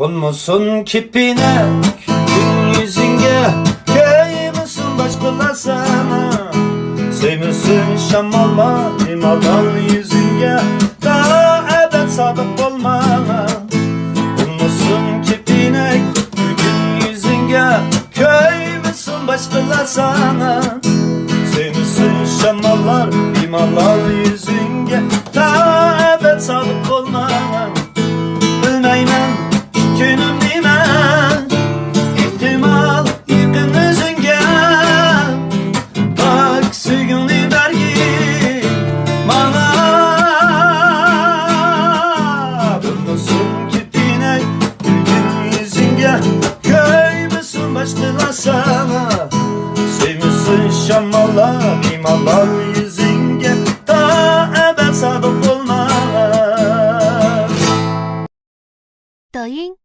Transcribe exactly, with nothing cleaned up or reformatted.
قونمىسۇن كېپىنەك كۈلگۈن يۈزۈڭگە، كۆيمىسۇن باشقىلار ساڭا. سۆيمىسۇن شاماللار بىمالال يۈزۈڭگە، تا ئەبەد سادىق بول ماڭا. قونمىسۇن كېپىنەك كۈلگۈن يۈزۈڭگە، كۆيمىسۇن باشقىلار ساڭا. سۆيمىسۇن شاماللار بىمالال يۈزۈڭگە، تا ئەبەد سادىق بول ماڭا. بىلمەيمەن كۈنۈم نېمە، ئېھتىمال يېقىن ئۆزۈڭگە. پاك سۆيگۈڭنى بەرگىن ماڭا. بولمىسۇن كېپىنەك كۈلگۈن يۈزۈڭگە، كۆيمىسۇن باشقىلار ساڭا. سۆيمىسۇن شاماللار بىمالال يۈزۈڭگە.